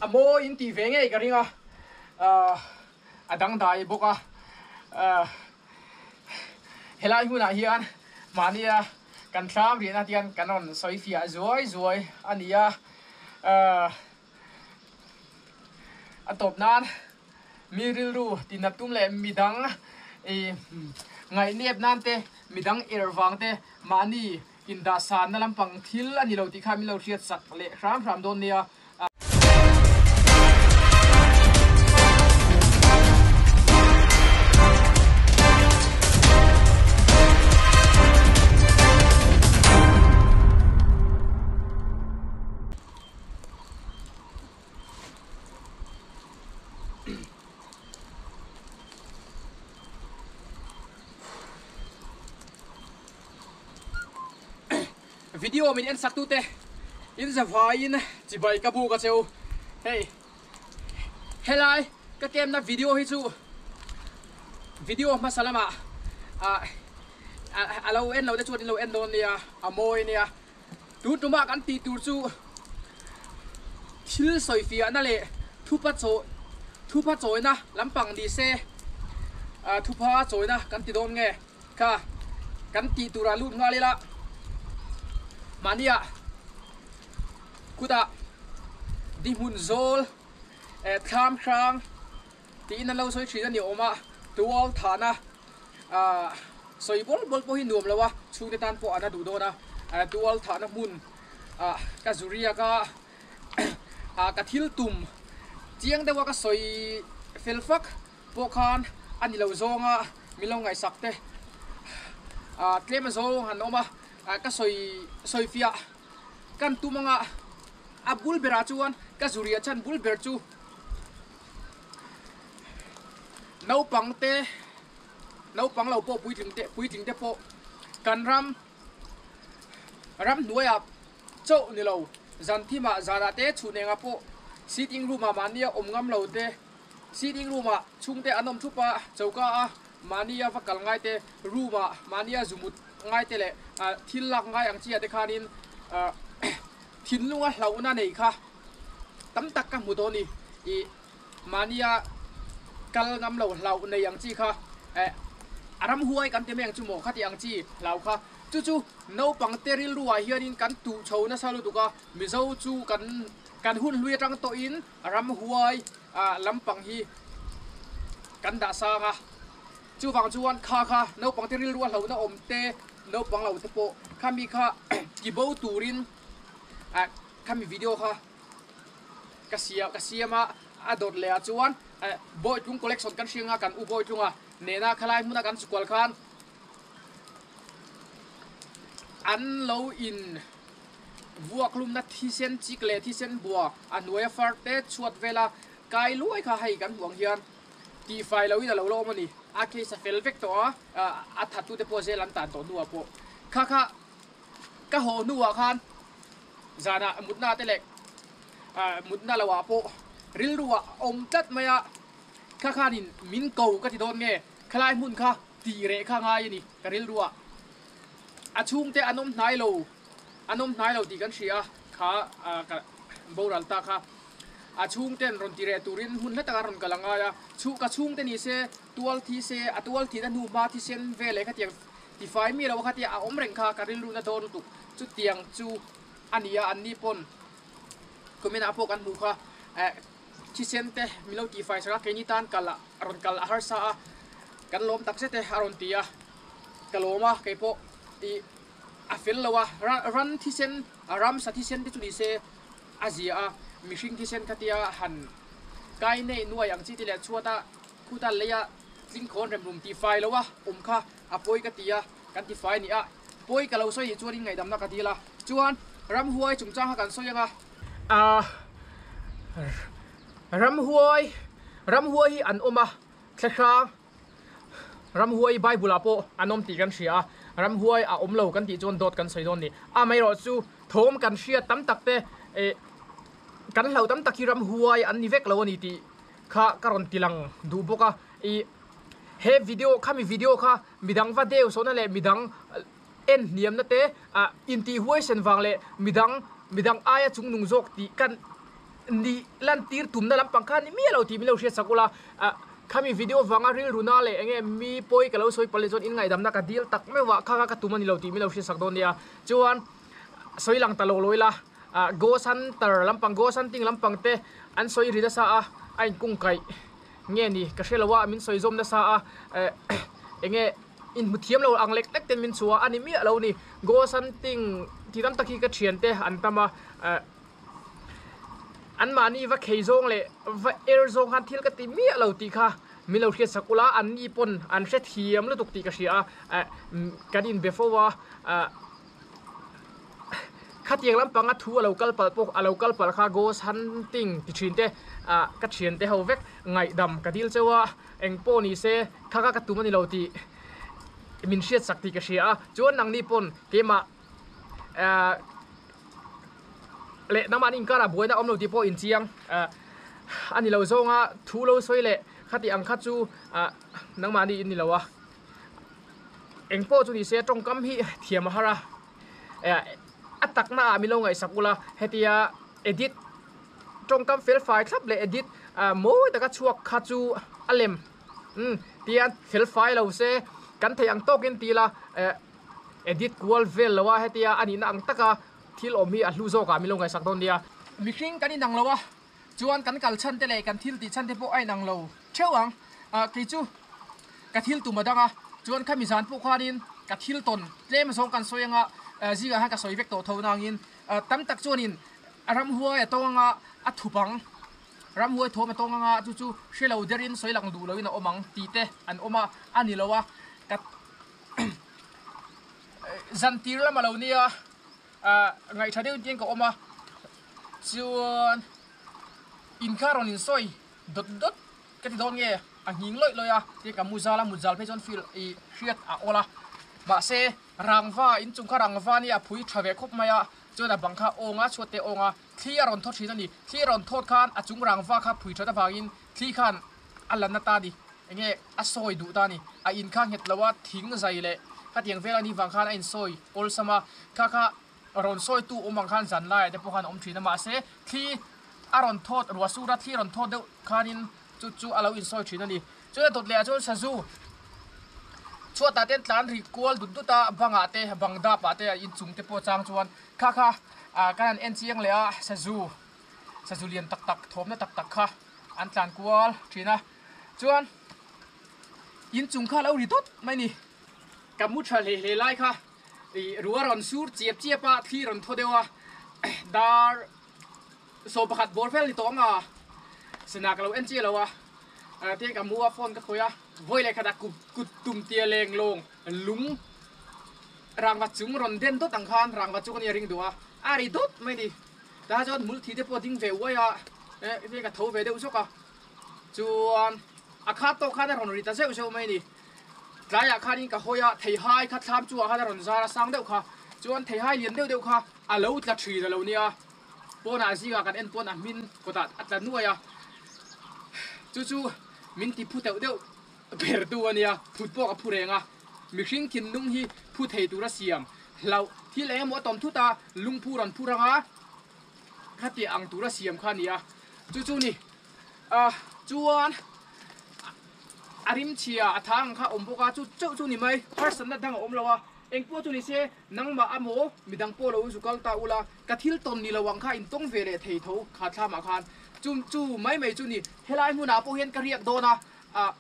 A mawi in tih ve ngei ka ring a, a dangdai bawk a. Helai hmunah hian mahnia kan thlam rihna te hian kan rawn sawi fiah zuai zuai a ni a. A tawp nan mi rilru tinat tum leh midang ngaihnep nan te, midang er vang te mahni Indahsanna lampang thil a ni lo tih kha min lo hriat sak leh hram hram dawn nia. Video min en sak tute in zavaiin chibai ka buk a cheu. Hei helai ka kemna video hi chu video hmasa lamah ah a lo en lo te chuan in lo en dawn nia a mawi nia. Tun tumah kan tih tur chu thil sawifiahna leh thupa chaw thupa chawina lampang ni se thupha chawina kan ti dawn nge kha kan tih turah lut nghal ila mahnia kutah dihmun zawl thlam hrang tiin an lo sawi thin a ni awm a tual thahna Ahh sawi bawl bawl pawh hi nuam lo a, chhungte tan pawh an a duh dawn a, tual thahna hmun ah ka zu riak a, ah ka thil tum chiang deuh a ka sawi fel fak pawh khan a ni lo zawng a, min lo ngaihsak te ah tlem a zawng han awm a, ka sawi sawi fiah kan tum anga a bul berah chuan ka zu riah chhan bul ber chu. Naupang te naupang lo pawh puitling te puitling te pawh kan ram ramhnuaiah chauh ni lo zan thimah zanah te chhun engah pawh sitting room ah mahnia awm ngam lo te sitting room ah chhungte an awm thup a choka a mahnia va kal ngai te room ah mahnia zumut ngai te leh thil lak ngai ang chi ah te khanin thinlunga hlauhna nei kha tam tak ka hmu dawn ni ih mahnia kal ngam lo hlauh nei ang chi kha eh a ramhuai kan ti mai ang chu maw khati ang chi hlau kha chu chu naupang te rilru ah hianin kan tuh chho nasa lutuk a mizo chu kan kan hun hlui atang tawhin ramhuai ah lampang hi kan dah sang a chuvang chuan kha kha naupang te rilru a hlauhna awm te naupang lo te pawh khami kha ti bo turin ah Khami video kha ka sia ka siam a, a dawt leh ah chuan Bawitlung collection kan hria anga kan u Bawitlunga nena khalai hmuna kan chhukual khan an lo in vuaklumna thisen chik leh thisen bua a hnuaia far te chhuat vela kai luai kha hei kan hmuh ang hian tihfai loin a lo la awm a ni. A case a fel vek tawh a, a thattute pawh zel an tan tawh hnuah pawh kha kha Ka haw hnuah khan zanah mutna te leh mutna loh ah pawh rilru ah awm tlat mai a, kha khanin min ko ka ti dawn nge khalai hmun kha tih reh kha ngai a ni ka rilru ah. A chhungte an awm hnai lo an awm hnai lo tih kan hria a, kha ka boral ta kha a chhungten rawn ti reh turin hmun hla takah rawn kal a ngai a, ka chhungte ni se tual thi se a tual thihna hnu hma thisen veleh khatiang Tifai mi lo kha tia a awm reng kha ka rilru na dawn lutuk. Chutiang chu a ni a, anni pawn kuminah pawh kan hmuh kha eh thisen te min lo tifai sak a, keini tan kal a rawn kal a harsa a, kan lawm tak zet e a rawn ti a, ka lawm a keipawh ih a fel lo a, ran thisen ramsa thisen te chu ni se a zia a, mihring thisen kha tia han kai neih nuai ang chi te leh chhuata khuta leia tlingkhawn remrum tifai lo a awm kha A pawi ka ti a, kan ti fai ni a, pawi ka lo sawi nih chuan in ngaihdamna ka dil a, chuan ramhuai chungchang kha kan sawi ang a. Ahh ramhuai, ramhuai hi an awm a, thlahrang ramhuai bible ah pawh an awm tih kan hria a, ramhuai a awm lo kan tih chuan dawt kan sawi dawn ni. Amaherawh chu thawm kan hriat tam tak te eh kan hlauh tam tak hi ramhuai an ni vek lo a ni tih kha ka rawn ti lang duh bawk a, ih. He video khami video kha midang va deu sawhna leh midang en hniamna te ah intih huaisen vang leh midang midang aia chungnung zawk tih kan Nih lantir tumna lampang kha ni miah lo tih min lo hriat sak ula, khami video vanga rilru na leh enge mi pawi ka lo sawi palh leh chuan in ngaihdamna ka dil tak meuh a, kha kha ka tum a ni lo tih min lo hriat sak dawn nia. Chuan sawi lang ta lo lo ila, Ghost Hunter lampang, Ghost Hunting lampang te an sawi ri nasa a, a inkungkaih nge ni ka hre lo a, min sawi zawm nasa a, enge inhmu thiam lo ang lek lek ten min chhuah a ni miah lo ni. Ghost Hunting tih tam tak hi ka thiante an tam a. Anmahni va khei zawng leh va er zawng khan thil ka ti miah lo tih kha min lo hriat sak ula, anni pawn an hrethiam lutuk tih ka hria a, kan inbe fo a, khatiang lampanga thu a lo kal palh pawh a lo kal palh kha ghost hunting ti thin te ka thiante ho vek ngaihdam ka dil cheu a, eng pawh ni se kha kha ka tum a ni lo tih min hriat sak tih ka hria a, chuan nangni pawn keimah Leh nangmah an inkar ah buaina awm lo tih pawh inchiang a ni lo zawnga thu lo sawi leh khati ang kha chu nangmahni in ni lo a, eng pawh chu ni se tawngkam hi thiam a har a, a takna ah min lo ngaihsak ula hetia edit tawngkam fel fai thlap leh edit mawi taka chhuak kha chu a lem tian fel fai lo se kan theih ang tawkin ti ila. Edit kual vel lo a hetia a nihna ang taka thil awm hi a hlu zawk ah min lo ngaihsak dawn nia. Mihring kan inang lo a, chuan kan kal chhan te leh kan thil tih chhan te pawh a inang lo theuh ang. Kei chu ka thil tum a dang a, chuan khami zan pawh khanin ka thil tawn tlem zawng kan sawi anga zingah khan ka sawi vek tawh tho nangin tam tak chuanin ramhuai a tawng anga a thup ang, ramhuai thawm a tawng anga chu chu hre lo derin sawi lang duh loin a awm ang tih te an awm a, a ni lo a ka. Zan tir lam a lo nia ah ngaihtha deuh in ka awm a chuan in kha rawn insawi dawt dawt ka ti dawn nge a nghing lawih lawih a tin ka mu zal a mut zal phei chuan feel ih hriat a awl a mahse rangva inchung kha rangva nia a phui tha ve khawp mai a chuan a bang kha awng a chhuat te awng a thli a rawn thaw thin a ni thli a rawn thawt khan a chung rangva kha phui that avangin thli khan a la na ta a ni. Enge a sawi duh ta ni? A in kha nghet lo a, thing zai leh khatiang vel a nih vang khan a insawi awlsam a, kha kha rawn sawitu awm ang khan zan laiah te pawh khan a awm thin a, mahse thli a rawn thawt ruah sur a, thli rawn thawt deuh khanin chu chu a lo insawi thin a ni. Chuan a dawt leh ah chuan sazu chhuatah te an tlan ri kual dut dut a, bangah te bang dapah te a inchung te pawh chang chuan kha kha kan han en chiang leh a, sazu sazu lian tak tak thawmna tak tak kha an tlan kual thin a. Chuan inchung kha lo ri dawt mai ni. Ka mu tha hlei hlei lai kha ih rua rawn sur chiap chiap a, thli rawn thaw deuh a, dar 11 bawr vel ni tawh ang a, sana ka lo en chiah lo a, tiang ka mu a phone ka khawih a, vawi leh khatah kut kut tum tia leng lawng lung rangva chung rawn den dawt ang khan rangva chu ka nia ring duh a, a ri dawt mai ni. Tah chuan hmul thi te pawh ding ve uai a, tiang ka tho ve deuh zawk a. Chuan a khat tawh khan a rawn ri ta zeuh zeuh mai a ni. Tlaiah khanin ka hawi a, theihai kha thlam chungah khan a rawn zar a sang deuh kha. Chuan theihai lian deuh deuh kha a lo tla thin a lo nia. Pawnah zingah kan en pawn a hmin kawtah a tla nuai a. Chu chu min ti phu teuh deuh ber tu a nia, phut pawh ka phu reng a. Mihring thinlung hi phu thei tura siam hlauh thil eng emaw a tawm thut a, lungphu rawn phu rang a, khatiang ang tura siam kha a ni a. Chu chu ni. A chuan a rim chhia a thang ang kha a awm bawk a, chu chauh chu ni mai, harsatna dang a awm lo a, engpawh chu ni se nangmah amaw midang pawh lo zu kal ta ula, ka thil tawn ni lo ang kha in tawng ve leh thei tho kha thlamah khan, chu chu mai mai chu ni, helai hmunah pawh hian ka riak dawn a, ah.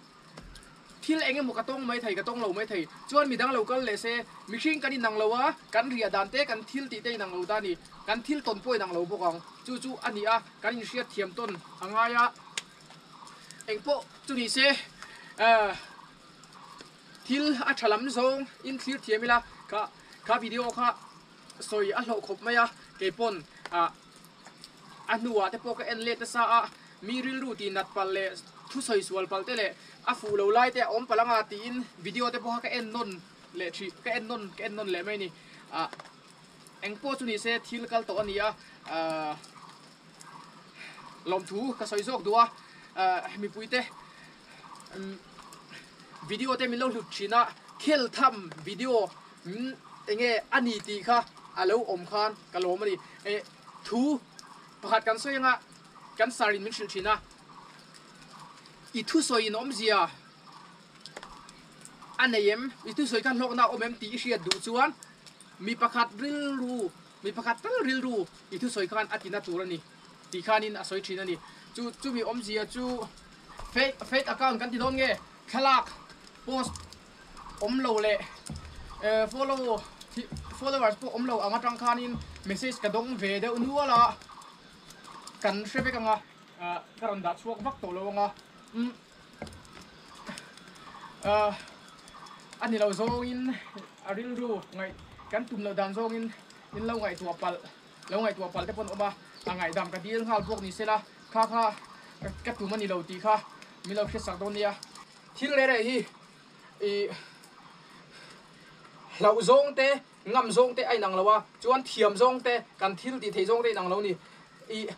Thil eng emaw ka tawng mai thei, ka tawng lo mai thei. Chuan midang lo kal leh se, mihring kan inang lo a, kan riah dan te, kan thil tih te inang lo ta a ni. Kan thil tawn pawh inang lo bawk ang. Chu chu a ni a, kan inhriat thiam tawn a ngai a. Eng pawh chu ni se, thil a tha lam zawng in thlir thiam ila, kha kha video kha sawi a hlawh khawp mai a, kei pawn ah a hnuah te pawh ka en let nasa a, mi rilru tih nat palh leh thu sawi sual palh te leh a fuh lo lai te a awm palh anga tiin video te pawh kha ka en nawn leh thin ka en nawn ka en nawn leh mai a ni ah eng pawh chu ni se thil kal tawh a ni a ah lawmthu ka sawi zawk duh a ah mipui te video te min lo hlut thin a khel tham video Enge a ni tih kha a lo awm khan ka lawm a ni. Thu pakhat kan sawi anga Kan sir in min hrilh thin a, i thusawi in awmzia a nei em, i thusawi kha hlawkna a awm em tih i hriat duh chuan mi pakhat rilru, mi pakhat tal rilru i thusawi khan a tina tur a ni tih khanin a sawi thin a ni. Chu chumi awmzia chu fake fake account kan ti dawn nge thlalak post awm lo leh follow followers pawh awm lo ang atang khanin message ka dawng ve deuh nual a. Kan hre vek anga ka rawn dah chhuak vak tawh lo anga umm ahh a ni lo zawngin a rilru ngaih kan tum loh dan zawngin in lo ngaihtuah palh lo ngaihtuah palh te pawh an awm a a ngaihdam ka dil nghal bawk ni sela kha kha ka tum a ni lo tih kha min lo hriatsak dawn nia thil reh reh hi ih hlauh zawng te. Ngam zawng te a inang lo a, chuan thiam zawng te, kan thil tih theih zawng te a inang lo a ni. Ih,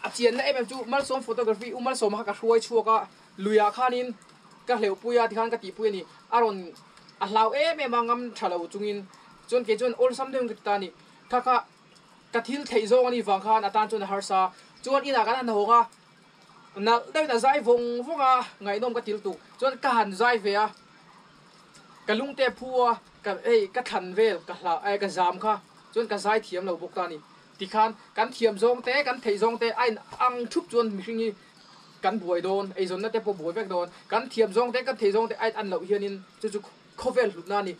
a chianna em em chu Malsawm Photography U Malsawma kha ka hruai chhuak a, luiah khanin ka hleuhpui a tikhan ka tihpui a ni. A rawn a hlau em em a, ngam tha lo chungin chuan kei chuan awlsam deuhin ka ti ta a ni. Kha kha ka thil theih zawng a nih vang khan a tan chuan a harsa. Chuan inah kan han hawng a, nalh deuhin a zai vawng vawng a, ngaihnawm ka til tuk. Chuan ka han zai ve a. Ka lungte phu a, ka hei ka thlan vel ka hla eh ka zam kha chuan ka zai thiam lo bawk ta a ni. Tikhan kan thiam zawng te kan theih zawng te a in ang thup chuan mihring hi kan buai dawn, eizawnna te pawh buai vek dawn. Kan thiam zawng te kan theih zawng te a in an loh hianin chu chu khawvel hlutna a ni.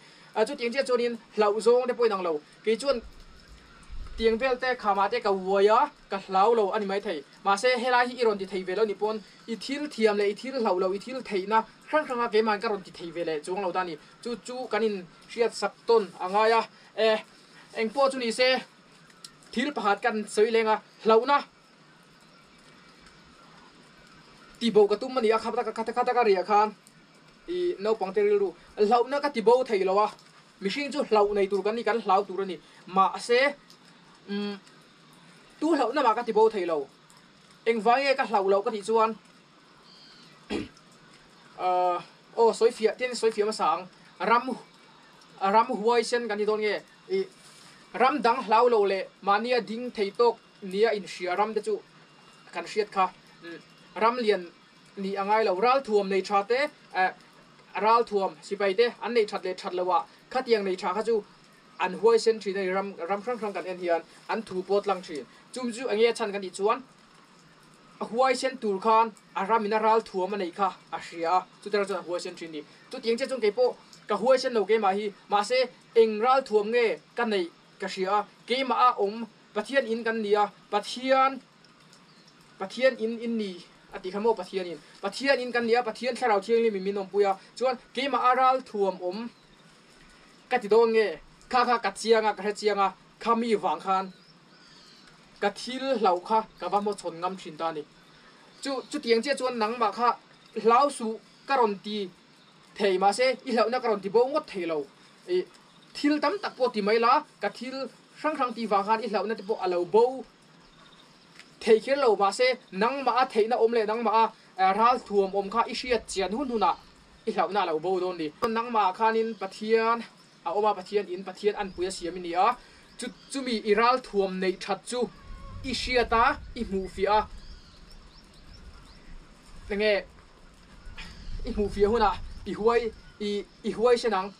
Chutiang chiah chuanin hlauh zawng te pawh in ang lo. Kei chuan tiang vel te khamah te ka uai a, ka hlau lo a ni maithei. Mahse helai hi i rawn ti thei ve lo ni pawn i thil thiam leh i thil hlauh loh i thil theihna hrang hranga keimahin ka rawn ti thei ve leh chuang lo ta ni. Chu chu kan in hriat sak tawn a ngai a. E, eng pawh chu ni se thil pakhat kan sawi leng a, hlauhna ti bo ka tum a ni a, kha kha taka riah khan i naupang te rilru hlauhna ka ti bo thei lo a, mihring chu hlauh nei tur kan ni, kan hlau tur a ni. Mahse, umm. Tu hlauhna mah ka ti bo thei lo. Engvang nge ka hlauh loh ka tih chuan ahh aw sawi fiah tin sawi fiah hmasa ang. Ram ram huaisen kan ti dawn nge ih ram dang hlau lo leh mahnia ding thei tawk nia inhria ram te chu kan hriat kha. Ram lian nih a ngai lo. Ralthuam nei tha te eh ralthuam sipai te an nei that leh that loh ah khatiang nei tha kha chu An huaisen thin a ni, ram ram hrang hrang kan en hian an thu pawh tlang thin. Chum chu enge a chhan kan tih chuan a huaisen tur khan a ram in a ral thuam a neih kha a hria a, chutah chuan a huaisen thin a ni. Chutiang chiah chuan kei pawh ka huaisen lo keimah hi, mahse eng ral thuam nge ka neih ka hria a, keimah a awm Pathian in kan ni a, Pathian Pathian in in ni a tih kha maw Pathian in Pathian in kan ni a, Pathian thlarau thianghlim in min awmpui a, chuan keimah a ral thuam awm Ka ti dawn nge? Kha kha ka chiang a, ka hre chiang a, kha mi vang khan ka thil hlauh kha ka va hmawchhawn ngam thin ta a ni. Chu chutiang chiah chuan nangmah kha hlau suh ka rawn ti thei mahse i hlauhna ka rawn ti bo ngawt thei lo. Ih thil tam tak pawh ti mai la, ka thil hrang hrang tih vang khan i hlauhna te pawh a lo bo thei kher lo mahse nangmah a theihna awm leh nangmah a ralthuam awm kha i hriat chian hun hunah I hlauhna a lo bo dawn ni. Nangmah khanin Pathian a awm a, Pathian in Pathian anpui a siam i ni a, chu chumi i ralthuam neih that chu i hriat a, i hmuhfiah a, enge i hmuhfiah hunah i huai i i huaisen ang.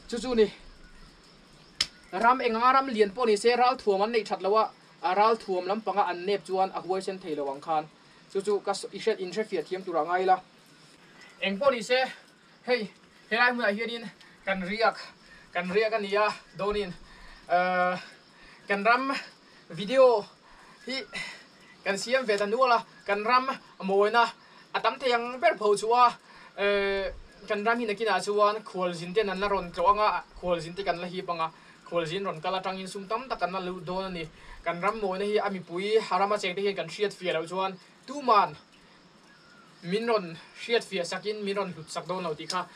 Chu chu ni. Ram enga ram lian pawh ni se ralthuam an neih that loh a, a ralthuam lampanga an nep chuan a huaisen thei lo ang khan. Chu chu ka i hriat in hrefiah thiam tur a ngai la. Eng pawh ni se, hei helai hmunah hianin kan riak kan riak a ni a, dawnin ahh kan ram video hi kan siam ve ta nual a, kan ram mawina a tam thei ang ber pho chu a, ehh kan ram hi nakinah chuan khualzin ten an la rawn tlawh ang a, khualzin te kan la hip ang a, khualzin rawn kal atangin sum tam tak kan la lut dawn a ni. Kan ram mawina hi a mipui a rama chengte hian kan hriat fiah loh chuan tuman min rawn hriat fiah sakin min rawn hlut sak dawn lo tih kha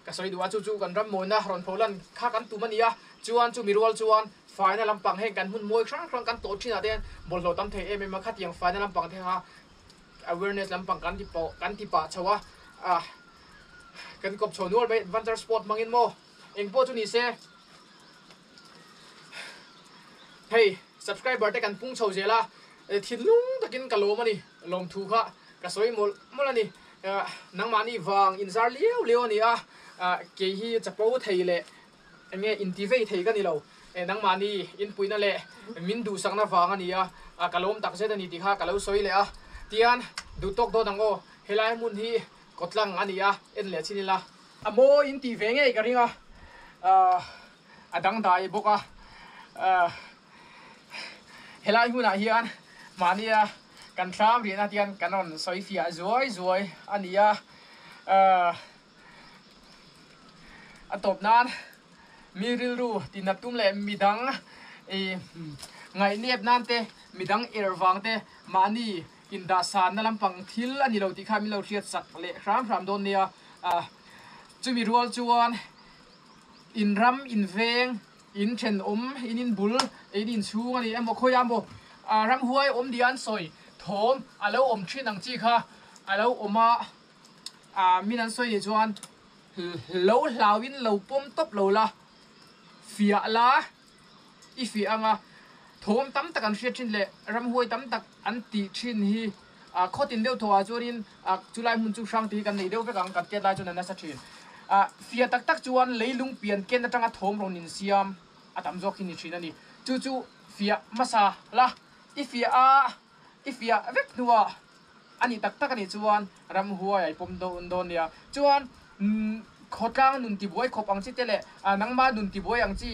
ka sawi duh a, chu chu kan ram mawina rawn pho lan kha kan tum a ni a, chuan chumi rual chuan faina lampang heng kan hmun mawi hrang hrang kan tawh thinah te hian bawlhhlawh tam thei em em a, khatiang faina lampang te kha awareness lampang kan ti pawh kan ti pah chho a, ah kan kawp chho nual mai adventure sport hmangin maw. Eng pawh chu ni se, hei Subscriber te kan pung chho zel a, thinlung takin ka lawm a ni. Lawmthu kha ka sawi mawlh mawlh a ni. Nangmahni vang inzar liau liau a ni a, kei hi chapo thei leh enge intivei thei ka ni lo. Nangmahni inpuihna leh min duhsakna vang a ni a, ka lawm tak zet a ni tih kha ka lo sawi leh a. Tian duh tawk dawn ang aw, helai hmun hi kawtlang a ni a, en leh chin ila. A mawi in tih ve ngei ka ring a, a dangdai bawk a. Helai hmunah hian mahnia kan thlam riahna te hian kan rawn sawi fiah zuai zuai a ni a, a tawp nan mi rilru tinat tum leh midang ih ngaihnep nan te midang er vang te mahni indahsanna lampang thil a ni lo tih kha min lo hriat sak leh hram hram dawn nia, chumi rual chuan in ram in veng. In thenawm, in in bul, in inchhung a ni emaw khawiah maw ramhuai awm nia an sawi thawm a lo awm thin ang chi kha a lo awm a, min an sawi nih chuan lo hlauin lo pawm tawp lo la, fiah la i fiah ang a, thawm tam tak an hriat thin leh ramhuai tam tak an tih thin hi khawtin deuh thawhah chuanin chulai hmun chu hrang tih hi kan nei deuh vek ang kan tiat lai chuan a nasa thin. Fiah tak tak chuan leilung pian ken atanga thawm rawn insiam a tam zawk hi ni thin a ni. Chu chu fiah hmasa la, i fiah a, i fiah vek hnuah a nih tak tak a nih chuan ramhuai a i pawm dawn dawn nia. Chuan khawtlang nun tibuai khawp ang chi te leh nangma nun tibuai ang chi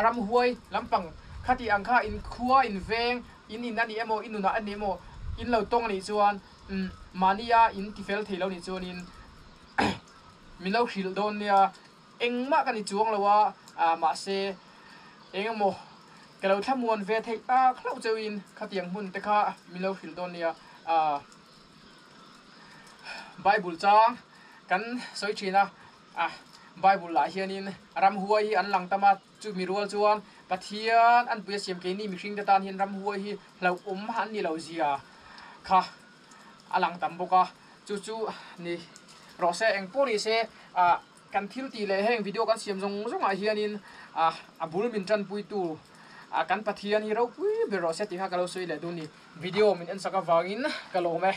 ramhuai lampang khatih ang kha in khua in veng in in a ni emaw i nunah a ni emaw in lo tawng a nih chuan mahnia in tifel thei lo nih chuanin min lo hrilh dawn nia engmah ka ni chuang lo a mahse eng emaw ka lo thlamuan ve theih tak hlauh cheuhin khatiang hmun te kha min lo hrilh dawn nia Bible chang kan sawi thin a Bible ah hianin ramhuai hi an lang tam a chumi rual chuan Pathian an pui a siam keini mihring te tan hian ramhuai hi hlauhawm an ni lo zia kha a lang tam bawk a, chu chu ni rawh se engpawh ni se ah kan thil tih leh heng video kan siam zawng zawng ah hianin ah a bul min tanpui tu ah kan Pathian hi ropui ber rawh se tih kha ka lo sawi leh dun ni video min en sak avangin ka lawm e.